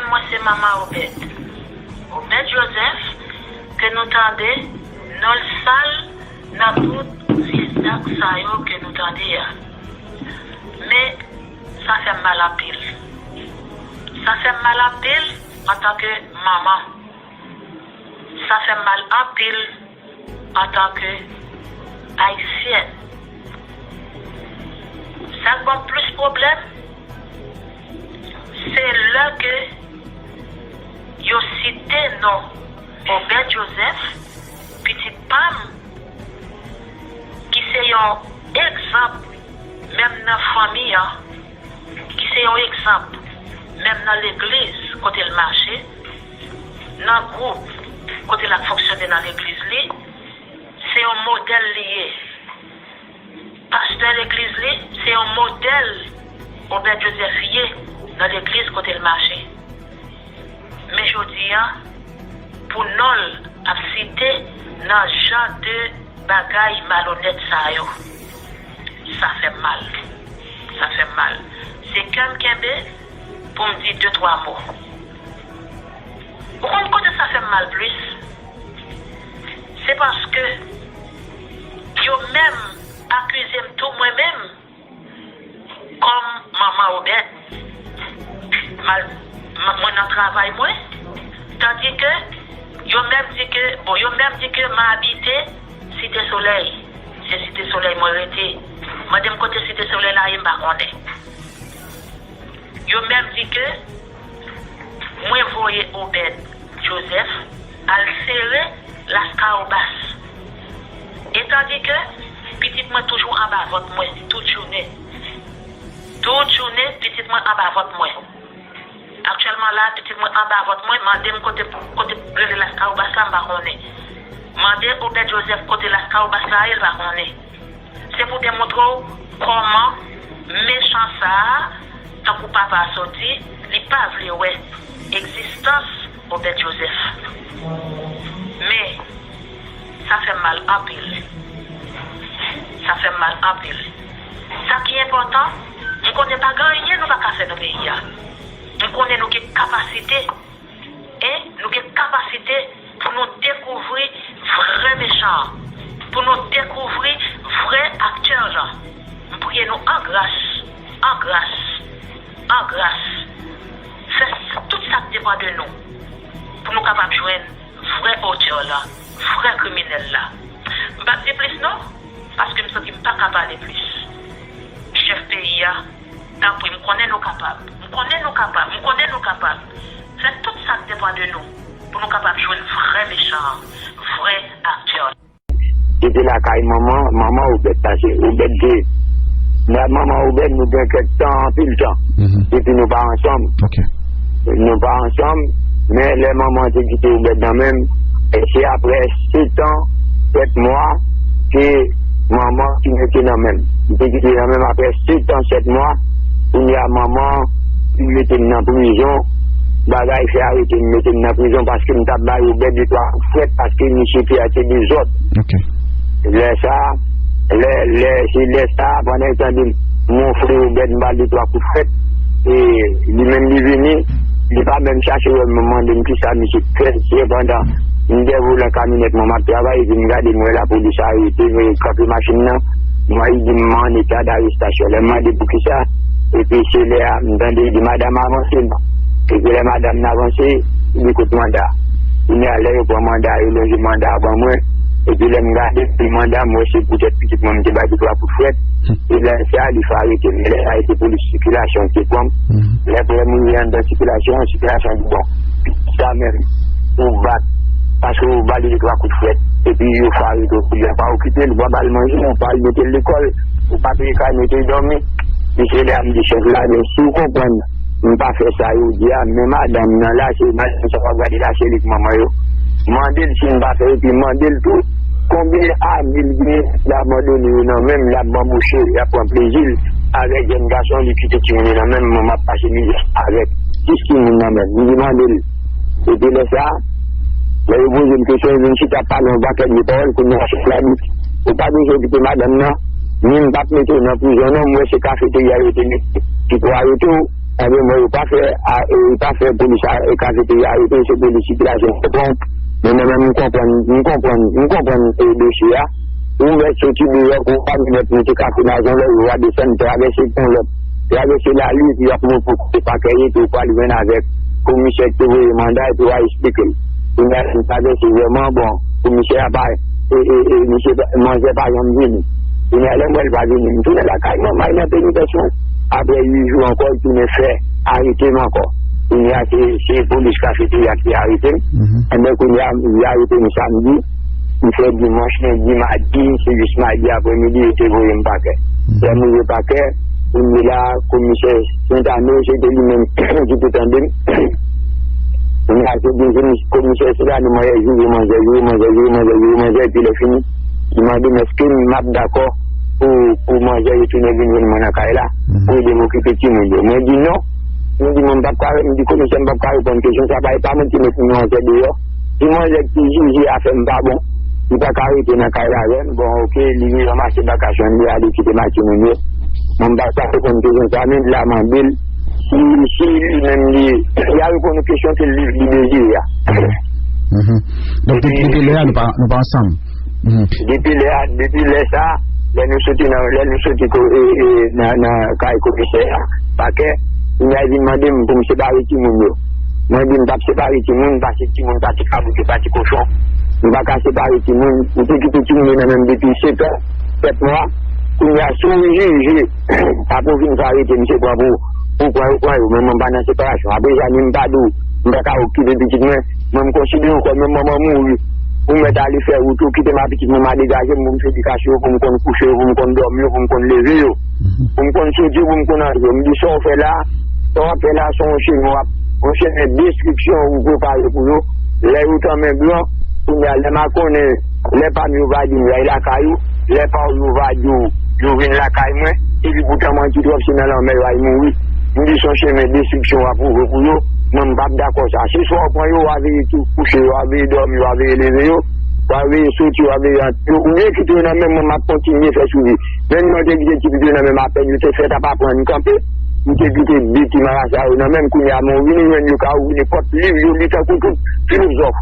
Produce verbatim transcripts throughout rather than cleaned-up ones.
Mwen se Manman Obed. Obed Joseph, ke nou tande, non l sal nan tout vye zak sa yo ke nou tande a. Men, sa fè m mal anpil. Sa fè m mal anpil antanke manman. Sa fè m mal anpil antanke Ayisyèn. Sa k ban m plis pwoblèm, se lè ke yo site non Obed Joseph, pitit pa m, ki se yon egzanp, menm nan fanmi an, ki se yon egzanp, menm nan legliz kote l mache, nan gwoup kote l ap fonksyone nan legliz li, se yon modèl li ye. Pastè legliz li, se yon modèl Obed Joseph ye nan legliz kote l mache. Men jodi a, pou non l ap site nan jan de bagay malonèt sa yo, sa fè m mal. Sa fè m mal. Se kè m kenbe pou m di de twa mo. Ou konn kote sa fè m mal plis? Se paske yo menm akize m tou mwen menm kòm manman Obed. Mal, m, mwen nan travay mwen. Tandike yo menm di ke, bon, yo menm di ke m abite Site Solèy. Se Site Solèy mwen rete. Mande m kote Site Solèy la ye, m pa konnen. Yo menm di ke mwen voye Obed Joseph al sere Laskawobas. E tandike pitit mwen toujou anba vant mwen tout jounen. Tout jounen, pitit mwen anba vant mwen. Aktyèlman la, pitit mwen anba vant mwen, mande m kote, kote rele Laskawobas la, m pa konnen. Mande Obed Joseph kote Laskawobas la ye, l pa konnen. Se pou demontre w kòman mechan sa a, tankou papa a sot di, li pa vle wè egzistans Obed Joseph. Men, sa fè m mal anpil. Sa fè m mal anpil. Sa ki enpòtan, m konnen pa gen anyen nou pa ka fè nan peyi a. M konnen nou gen kapasite, en, nou gen kapasite pou nou dekouvri vrè mechan an, pou nou dekouvri vrè aktè lan. M priye nou an gras, an gras, an gras. Fè tout sa k depann de nou pou nou kapab jwenn vrè otè lan, vrè kriminèl la. M p ap di plis non, paske m santi m pa ka pale plis. Chèf peyi a, tanpri, m konnen nou kapab. M konnen nou kapab. M konnen nou kapab. Fè tout sa k depann de nou pou nou kapab jwenn vrè mechan an, vrè aktè. Li te lakay manman, manman Obed, paske Obed te, mwen ak manman Obed, nou gen kèk tan, anpil tan, depi nou pa ansanm. Nou pa ansanm, men lè manman te kite Obed nan men m, e se aprè sèt an, sèt mwa, ke manman ki mete nan men m. Li te kite nan men m aprè sèt an, sèt mwa, kounye a manman, li mete m nan prizon, bagay fè arete m, mete m nan prizon paske m t ap bay Obed de twa kout frèt paske misye te ate dezòd. Lè sa, lè, lè, se lè sa, pandan l tande m wonfle Obed, m ba l de twa kout frèt, e li menm li vini, li pa menm chache wè m, mande m kisa misye fè, se pandan m dèyè volan kamyonèt mwen m ap travay, epi m gade m wè lapolis arete m, kanpe machin nan, m wè li di m an eta darestasyon. Lè m mande poukisa, epi se lè a m tande li di, "Madanm, avanse non." Epi lè madanm nan avanse, li di, "Kot manda?" Kounye a, lè yo pran manda, yo lonje manda a ban mwen. Epi lè m gade, epi manda, m wè se poutèt pitit mwen m te bay de twa kout frèt. E lè sa, li fè arete m. Lè sa, se polis sikilasyon ki te pran m. Lè pou lè m rive anndan sikilasyon, sikilasyon di, "Bon, pitit sa menm, ou bat, paske ou ba li de twa kout frèt." Epi yo fè arete w, pou yo pa okipe l, ou pa ba l manje, ou pa al mete l lekòl, ou pa peye kay mete l dòmi. Epi se lè a m di chèf la, "Men si w konprann, m pa fè sa yo di a, men madanm nan la, se madanm sa w ap gade la, se li k manman yo. Mande l si m pa fè, epi mande l tou, konbyen ane l gen, l abandone yo nan men m, l ap banboche, l ap pran plezi l avèk jèn gason, li kite timoun yo nan men m, mwen m ap pase mizè avèk dis timoun nan men m." M di mande l. Epi lè sa, lè yo poze m kesyon, yo vin chita ap pale yon pakèt de pawòl, kounye a chèf la di, "Ou pa bezwen okipe madanm nan, ni m p ap mete w nan prizon non, m wè se kafeterya yo te mete ki pou arete w." Ebyen, mwen, yo pa fè, a, e, yo pa fè polis a, e, kafeterya arete, se polis sikilasyon k fè pran. Men mwen menm, m konprann, m konprann, m konprann, e, dosye a. Ou mèt soti deyò, pou w pa mèt monte Kafou Nazon, lè yo a desann, travèse pon lòt. Travèse lari, epi y ap montre w kote pakè ye, epi w pral jwenn avèk komisè ki te voye manda, epi w a eksplike l. Kounye a, lè m travèse vrèman, bon, komisè a pa, e, e, e, misye pa, manzè pa janm vini. Kounye a, lè m wè l pa vini, m tounen lakay mwen, m al nan penitansye. Apre uit jou ankò, l tounen fè arete m ankò. Kounye a, se, se polis kafeterya ki arete m. Enben, kounye a, y arete m samdi. M fè dimanch, lendi, madi, se jis madi apremidi, yo te voye m pakè. Lè m rive pakè, kounye la, komisè Sentano, se te li menm ki te tande m. Kounye a, se te komisè Sentano, mwen, joure manzè, joure manzè, joure manzè, joure manzè, epi lè fini, li mande m èske m ap dakò pou, pou manzè yo tounen vin jwenn mwen nan kay la, pou ede m okipe timoun yo. Mwen di non. Mwen di, mwen, m p ap ka, m di, komisè, m p ap ka reponn kesyon sa, pa, e pa mwen ki met manzè deyò. Si manzè ki jije afè m pa bon, li pa ka rete nan kay la avè m. Bon, oke, li vin ranmase bagaj li, li ale kite m ak timoun yo. Mwen, m pa ka reponn kesyon sa, men la mande l si, si li menm li, li a reponn kesyon ke li, li dezire a. Donk, depi, depi lè a, nou pa, nou pa ansanm. Depi lè a, depi lè sa, lè nou soti nan, lè nou soti ko-, e, e, nan, nan kay komisè a, pakè, kounye a vin mande m pou m separe timoun yo. Mwen di m p ap separe timoun, paske timoun pa ti kabrit, yo pa ti kochon. M pa ka separe timoun. M te kite timoun yo nan men m depi sèt an, sèt mwa. Kounye a, si w jije, apre w fin fè arete, misye pran pou, pou pran yo, pran yo. Men mwen pa nan separasyon. Apre sa, ni m pa di w, m pa ka okipe pitit mwen. Mwen, m konsidere w kòm yon manman mouri. Ou mèt ale fè wout ou, kite m a pitit mwen, m a degaje m pou m fè edikasyon yo, pou m konn kouche yo, pou m konn dòmi yo, pou m konn leve yo, pou m konn soti yo, pou m konn antre yo. M di sa w fè la, sa w ap fè la, se yon chemen w ap, yon chemen destriksyon ou prepare pou yo. Lè yo tanmen blan, kounye a, lè m a konnen, lè pa m yo va di m y al lakay ou, lè pa w yo va di w yo vin lakay mwen, epi poutan manti twòp, se nan lanmè yo al mouri. M di se yon chemen destriksyon w ap ouvri pou yo. Mwen, m p ap dakò sa. Se swa w pran yo, w a veye tou kouche yo, w a veye dòmi yo, w a veye leve yo, w a veye soti yo, w a veye antre yo. Oubyen kite yo nan men mwen, m ap kontinye fè swivi. Menm jan te kite ti pitit yo nan men m, apèn yo te fèt ap aprann kanpe, m te kite de ti marasa yo nan men m. Kounye a, men w vini jwenn yo ka ouvri nenpòt liv yo li tankou tout filozòf.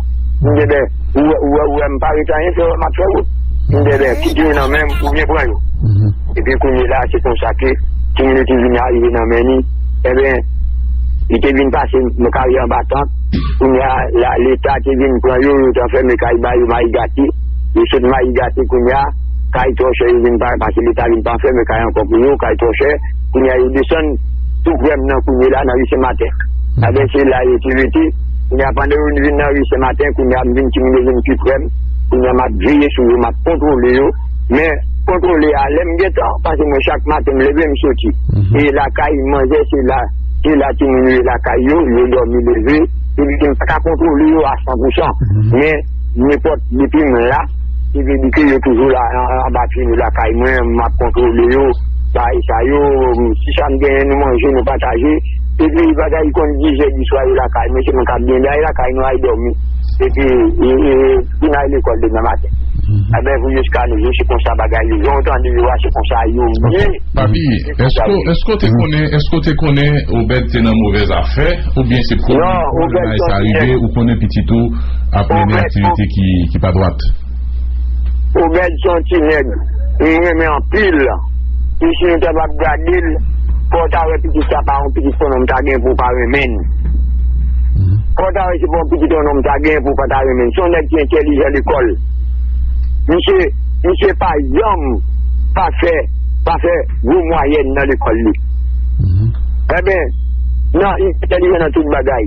M di, ben, ou wè, ou wè, ou wè, m pa rete anyen fè, m ap fè wout. M di, ben, kite yo nan men m, oubyen pran yo. Epi kounye la, se konsa ke timoun yo te vin arive nan men li. Enben, li te vin pase nan karyè anba tant. Kounye a, la, Leta te vin pran yo, yo te anfèmen kay ba yo Mayi Gate. Yo sot Mayi Gate kounye a, kay twò chè, yo vin pa, paske Leta vin pa anfèmen kay ankò pou yo, kay twò chè. Kounye a, yo desann tou prè m nan kounye la, nan ri Sen Maten. Enben, se la yo te rete. Kounye a, pandan yo vin nan ri Sen Maten, kounye a, m vin timoun yo vin pi prè m. Kounye a, m ap veye sou yo, m ap kontwole yo. Men, kontwole a, lè m gentan, paske mwen, chak maten, m leve, m soti. E lakay manzè, se la, se la timoun yo ye lakay yo, yo dòmi leve. Epi, m pa ka kontwole yo a san pou san. Men, nenpòt, depi m la, se vle di ke yo toujou la, an, an, anba pye nou lakay mwen, m ap kontwole yo, bagay sa yo, si sa m genyen, nou manje, nou pataje. Epi bagay konn diz è di swa yo lakay mwen, se mwen k ap gen bagay lakay nou al dòmi. Epi, e, e, pou n al lekòl demen maten. Enben, pou jiska nou jou, se konsa bagay yo. Jan w tande yo a, se konsa yo ye. Papi, èske, èske w te konnen, èske w te konnen Obed te nan movèz afè, oubyen se premye fwa bagay sa rive, ou konnen pitit ou ap mennen aktivite ki, ki pa dwat? Obed se yon ti nèg m renmen anpil. E si nou ta p ap gade l, fò w ta wè pitit sa pa yon pitit konnen m ta gen pou w pa renmen l. Fò w ta wè se pa yon pitit konnen m ta gen pou w pa ta renmen l. Se yon nèg ki entèlijan lekòl. Misye, misye pa janm pa fè, pa fè gwo mwayèn nan lekòl li. Enben, nan, li entèlijan nan tout bagay.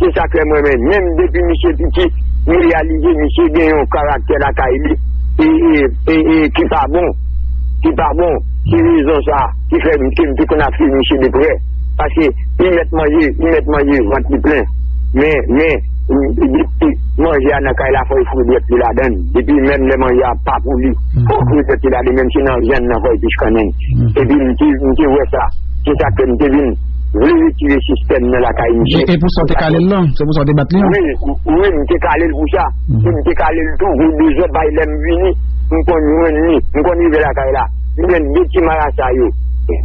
Se sa k fè mwen menm, menm depi misye piti, m reyalize misye gen yon karaktè lakay li e, e, e, e ki pa bon, ki pa bon. Se rezon sa ki fè m te, m te konn ap swiv misye de prè. Paske li mèt manje, li mèt manje, vant li plen. Men, men, depi manje a nan kay la, fò l foure dwèt li ladan l. Depi menm lè manje a pa pou li, fò l foure dwèt li ladan l, menm si nan vyann nan, fò l pich kanmenm. Epi m te, m te wè sa. Se sa k fè m te vin vle retire sistèm nan lakay misye. E, e pou sa w te kale l lan? Se pou sa w te bat li an? Wi, wi, m te kale l pou sa. E m te kale l tou pou dezòd, bay lè m vini, m konn jwenn li, m konn rive lakay la. M jwenn de ti marasa yo.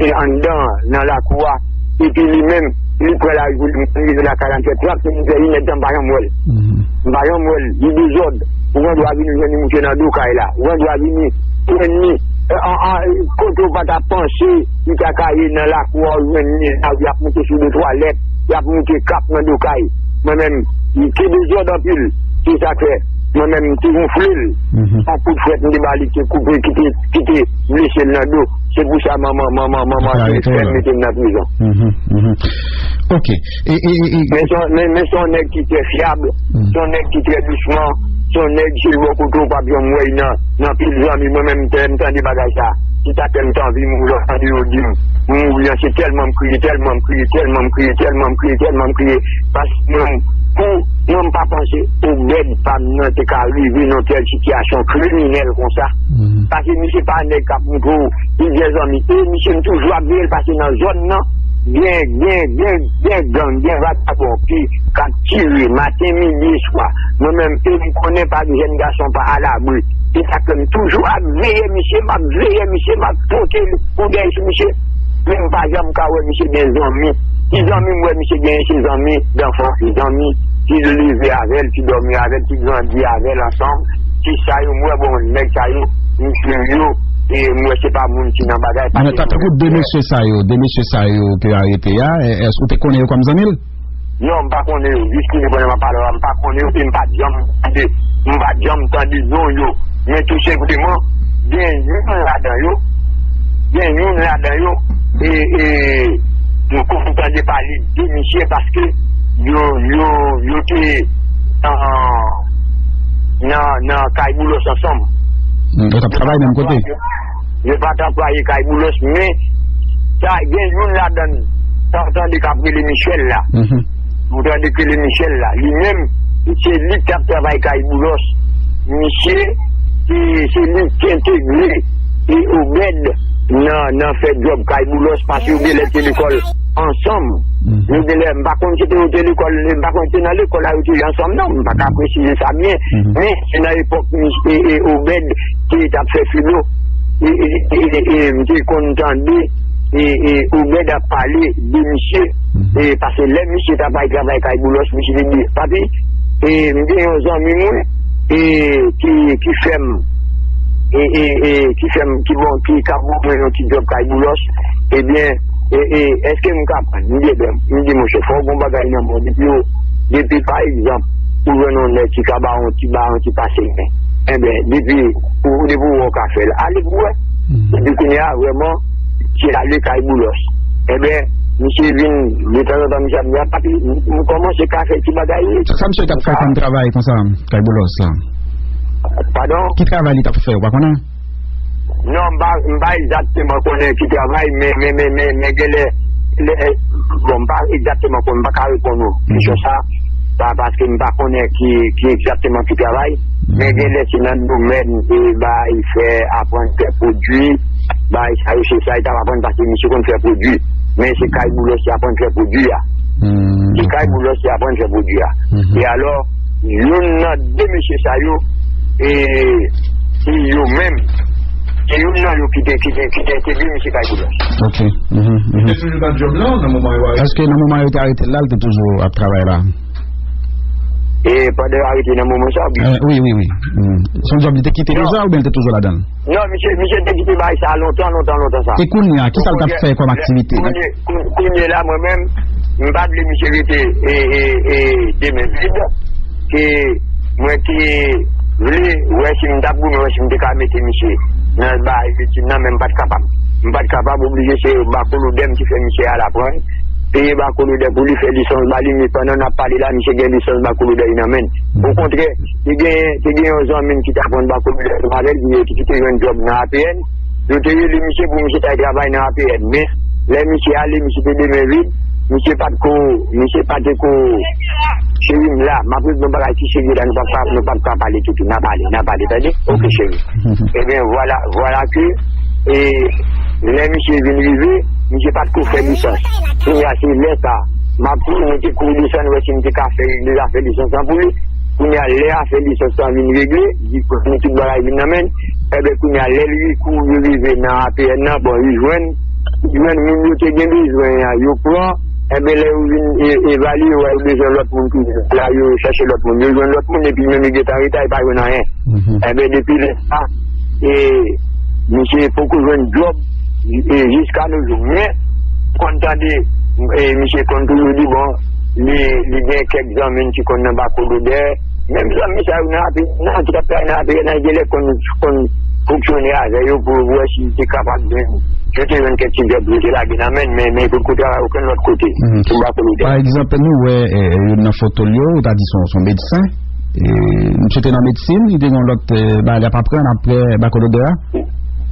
E anndan, nan lakou a, Epi li menm, li pran lari pou li, li rive lakay la, fè trant minit, fè inèdtan, m pa janm wè l. M pa janm wè l. Li dezòd. Ou gen dwa vini jwenn li mouche nan do kay la. Ou gen dwa vini jwenn li, eh, an, an, kote w pa t ap panse li ta ka ye nan lakou a, ou jwenn li nan lari, y ap moute sou de twalèt, y ap moute kap nan do kay. Mwen menm, li te dezòd anpil. Se sa k fè, mwen menm, m te wonfle l. Yon kout frèt m te ba li, ki te koupe, ki te, ki te blese l nan do. Se pou sa manman, manman, manman te fè m mete m nan prizon. Ok. E, e, e, e, Men se yon, men, men se yon nèg ki trè fyab, se yon nèg ki trè dousman, se yon nèg si l bò kote w p ap janm wè l nan, nan pil zanmi. Mwen menm, m tande bagay sa. Si ta tè m t anvi mouri, lè w tande yo di m, m mouri an, se tèlman m kriye, tèlman m kriye, tèlman m kriye, tèlman m kriye, tèlman m kriye. Paske mwen, pou mwen, m pa panse Obèd pa m nan te ka rive nan tèl sitiyasyon kriminèl konsa. Paske misye pa nèg k ap montre w plizyè zanmi. E misye m toujou ap veye l paske nan zòn nan, gen, gen, gen, gen gang, gen vagabon ki, k ap tire maten, midi e swa. Mwen menm, e m konnen pa gen jèn gason pa alabri. Se sa k fè m toujou ap veye misye, m ap veye misye, m ap pote koudèy sou misye. Men m pa janm ka wè misye gen zanmi. Ti zanmi m wè misye genyen se zanmi danfans li, zanmi ki leve avè l, ki dòmi avè l, ki grandi avè l ansanm. Se sa yo m wè, bon, nèg sa yo, m jwenn yo, e m wè se pa moun ki nan bagay. Paske tankou de mesye sa yo, de mesye sa yo ke arete a, èske ou te konnen yo kòm zanmi l? Non, m pa konnen yo. Jis kounye a pandan m ap pale w la, m pa konnen yo, e m pa t janm tande, m pa t janm tande non yo. Men tou senpleman, gen youn ladan yo, gen youn ladan yo, e, e, m konn tande pale de misye paske yo, yo, yo te nan, nan, nan kay Boulos ansanm. Yo t ap travay menm kote? Yo pa t anplwaye kay Boulos, men sa gen youn ladan, sa w tande k ap rele Michel la. Ou tande k rele Michel la. Li menm, se li k t ap travay kay Boulos. Misye, se, se li ki entegre e Obèd nan, nan fè djòb kay Boulos paske yo genlè te lekòl ansanm. Yo genlè, m pa konn si te yo te lekòl, m pa konn si te nan lekòl la yo te ye ansanm non, m pa ka presize sa byen. Men se nan epòk misye, e, Obèd ki t ap fè filo. E, e, e, e, e, m te konn tande e, e, Obèd ap pale de misye. E, paske lè misye t ap al travay kay Boulos, misye te di, "Papi, e, m gen yon zanmi mwen e, ki, ki fè m, e, e, e, ki fè m, ki bon, ki ka ban mwen yon ti djòb kay Boulos, ebyen, e, e, èske m ka pran?" M di, "Ebyen," m di, "monchè, fò w gen yon bagay nan men w, depi yo, depi, pa egzanp, ou jwenn yon nèg ki ka ba w yon ti, ba w yon ti pase men, enben, depi, ou, depi w wè w ka fè l, ale pou w wè." Epi kounye a, vrèman, misye ale kay Boulos. Enben, misye vin, detanzantan, misye ap di, "A, papi, m, m kòmanse ka fè ti bagay, wi." Sa misye t ap fè kòm travay konsa, kay Boulos la? Padon? Ki travay li t ap fè, ou pa konnen? Non, m pa, m pa egzakteman konnen ki travay, men, men, men, men, men genlè, lè, bon, m pa egzakteman konnen, m pa ka reponn ou kesyon sa, pa, paske m pa konnen ki, ki egzakteman ki travay, men genlè se nan domèn, e, bay fè, aprann fè pwodui, bay sa yo, se sa, li t ap aprann paske misye konn fè pwodui. Men se kay Boulos li aprann fè pwodui a. Se kay Boulos li aprann fè pwodui a. E alò, youn nan de mesye sa yo, e, se yo menm, se youn nan yo ki te, ki te, ki te entegre misye kay Boulos. Ok. Li te toujou nan djòb lan nan moman yo arete? Èske nan moman yo te arete l la, li te toujou ap travay la? E pandan yo arete nan moman sa, wi. Wi, wi, wi. Se yon djòb li te kite deja oubyen li te toujou ladan l? Non, misye, misye te kite bagay sa lontan, lontan, lontan sa. E kounye a, kisa l t ap fè kòm aktivite? Kounye, kounye la, mwen menm, m pa t vle misye rete e, e, e, de men vid. Ke mwen te vle wè si m t ap goumen, wè si m te ka mete misye nan bagay etid nan, men m pa t kapab. M pa t kapab, oblije se bakolodè m ki fè misye al aprann. Peye bakolodè pou li fè lisans ba li, men pandan n ap pale la, misye gen lisans bakolodè li nan men l. Okontrè, te gen, te gen yon zanmi m ki t ap rann bakolodè ansanm avè l, ki, ki te jwenn djòb nan A P N. Yo te rele misye pou misye t al travay nan A P N. Men, lè misye ale, misye te de men vid. Misye pa t ko, misye pa te ko, cheri m la, m ap regle yon bagay ki serye la, nou p ap ka, nou p ap ka pale toutou. N a pale, n a pale, tande? Oke, cheri. Ebyen, vwala, vwala ke, e, lè misye vin rive, misye pa t ko fè lisans. Kounye a, se lè sa, m ap tou, mwen te kouri desann, wè si m te ka fè, regle zafè lisans lan pou li. Kounye a, lè afè lisans lan vin regle, diplòm, tout bagay vin nan men l. Ebyen, kounye a, lè l ri-, kouri rive nan A P N nan, bon, li jwenn Jwenn moun yo te gen bezwen an, yo pran, enben lè yo vin e- evalye, yo wè yo bezwen lòt moun toujou. La yo chèche lòt moun, yo jwenn lòt moun epi menm yo gentan reta, yo pa jwenn anyen. Enben depi lè sa, e, misye poko jwenn djòb e, jiska no jou. Men, konn tande, e, misye konn toujou di, bon, li, li gen kèk zanmi l ki konn nan Bakolodè. Menm zanmi sa yo nan ape, nan ki t ap travay nan ape, nan gen lè konn, konn fonksyone avè yo pou wè si li te kapab jwenn, yo te jwenn kèk ti djòb yo te lage nan men l, men, men potko travay okenn lòt kote, sou Bakolodè. Pa egzanp, nou wè, e, youn nan foto l yo, ou ta di se yon, se yon medsen. E, misye te nan medsin, li te gen yon lòt, e, bagay l ap aprann apre Bakolodè a.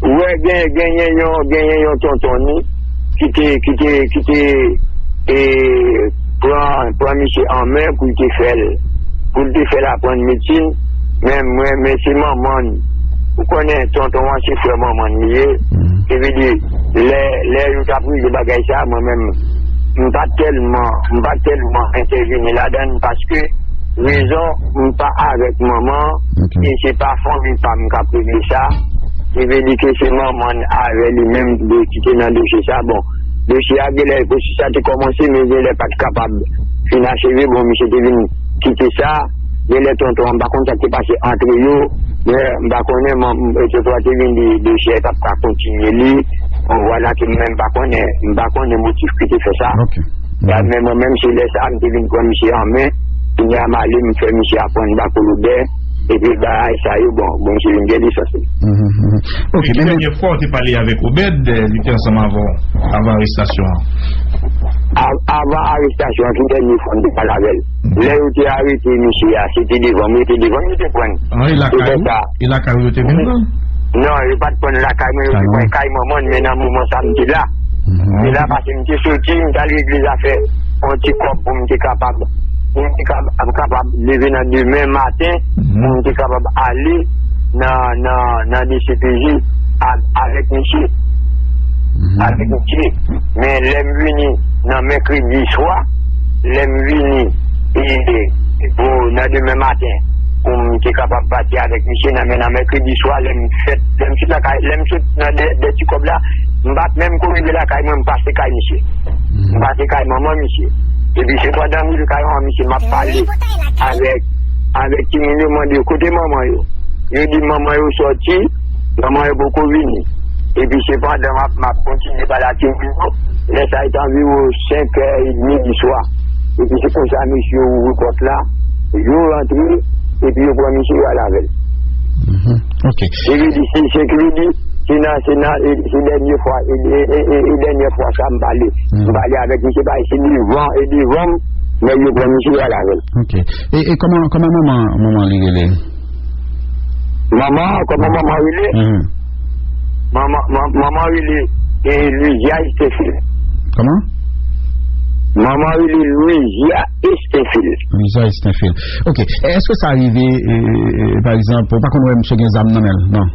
Wè, gen, genyen yon, genyen yon tonton ni ki te, ki te, ki te, e, pran, pran misye an men pou l te fè l, pou l te fè l aprann medsin. Men mwen, men se manman l. Ou konnen, tonton an se frè manman l li ye. Se vle di, lè, lè yo t ap regle bagay sa, mwen menm, m pa tèlman, m pa tèlman entèvini ladan l paske rezon, m pa avèk manman an, e se pa fanmi pa m k ap regle sa. Se vle di ke se manman l avè li menm de ki te nan dosye sa. Bon, dosye a genlè, pwosesis la te kòmanse, men genlè pa t kapab fin acheve. Bon, misye te vin kite sa. Genlè tonton an, m pa konn sa k te pase antre yo. Men, m pa konnen, man, tonton an te vin di dosye a t ap ka kontinye li. Bon, vwala ke m menm pa konnen, m pa konnen motif ki te fè sa. Ya, men mwen menm, se lè sa a, m te vin pran misye an men. Kounye a, m ale, m fè misye aprann Bakolodè. Epi bagay sa yo, bon, bon, misye vin gen lisans li. Ok, men, men dènye fwa ou te pale avèk Obed, eh, li te ansanm avè w, avan arestasyon an? Av- avan arestasyon an, ki dènye fwa m te pale avè l? Lè yo te arete misye a, se te devan m, yo te devan m, yo te pran l. An, e lakay ou? E lakay ou yo te vin pran l? Non, yo pa t pran l lakay mwen, yo te pran l kay manman l, men nan moman sa a, m te la. M te la paske m te soti, m t al regle zafè yon ti kòb pou m te kapab, pou m te kapab, kapab leve nan demen maten, pou m te kapab ale nan, nan, nan D C P J a- avèk misye. Avèk misye. Men lè m vini nan mèkredi swa, lè m vini, e, e, pou, nan demen maten, pou m te kapab pati avèk misye nan, men nan mèkredi swa, lè m fèt, lè m sot lakay, lè m sot nan dè, dè ti kòb la, m pa t menm ko rive lakay mwen, m pase kay misye. M pase kay manman misye. Epi se pandan m rive kay manman misye, m ap pale avèk, avèk timoun yo, mande yo kote manman yo. Yo di manman yo sòti, manman yo poko vini. Epi se pandan m ap, m ap kontinye pale ak timoun yo, lè sa a te anviwon senk è edmi di swa. Epi se konsa mesye yo ouvri pòt la, yo rantre, epi yo pran mesye yo al avè l. Ok. Se vle di, se, se vle di, se nan, se nan, e, se dènye fwa, e, e, e, e, e dènye fwa sa m pale. M pale avèk misye, paske se devan, e devan m, nèg yo pran misye yo al avè l. Ok. E, e kòman, kòman manman, manman li rele? Manman, kòman manman rele? Manman, man- manman rele, e, Louisia Estefil. Kòman? Manman rele Louisia Estefil. Louisia Estefil. Ok. Èske sa rive, e, e, pa egzanp, ou pa konn wè misye gen zam nan men l, non?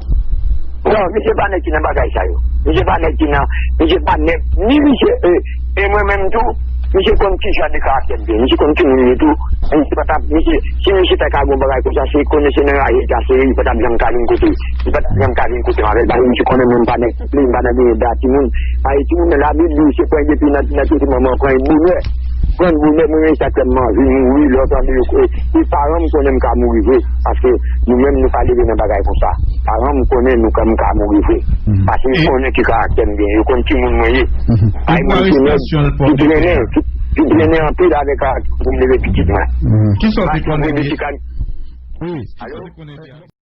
Non, misye pa nèg ki nan bagay sa yo. Misye pa nèg ki nan, misye pa nèg, ni misye, e, e mwen menm tou, misye konn ki jan de karaktè m gen. Misye konn ki moun m ye tou. Misye pa t ap, misye, si misye ta ka gen yon bagay konsa, se konnen se nan raje l ta sere, li pa t ap janm ka vin kote. Li pa t ap janm ka vin kote m avè l. Paske misye konnen mwen m pa nèg ki plen, m pa nan genyen da timoun. Paske timoun nan Labib di, se pran depi nan, nan tete manman, pran bonè. Pran bonè, mwen menm sa k fè m anvi mouri, lè w tande yo, e, e paran m konnen m ka mouri vre. Paske nou menm nou pa leve nan bagay konsa. Paran m konnen nou ka, m ka mouri vre. Paske yo konnen ki karaktè m gen, yo konn ki moun mwen ye. Ay mwen se nèg ki trennen, ki, ki trennen anpil avèk karaktè pou m leve pitit mwen. Kisa w te konnen? Wi. Alo?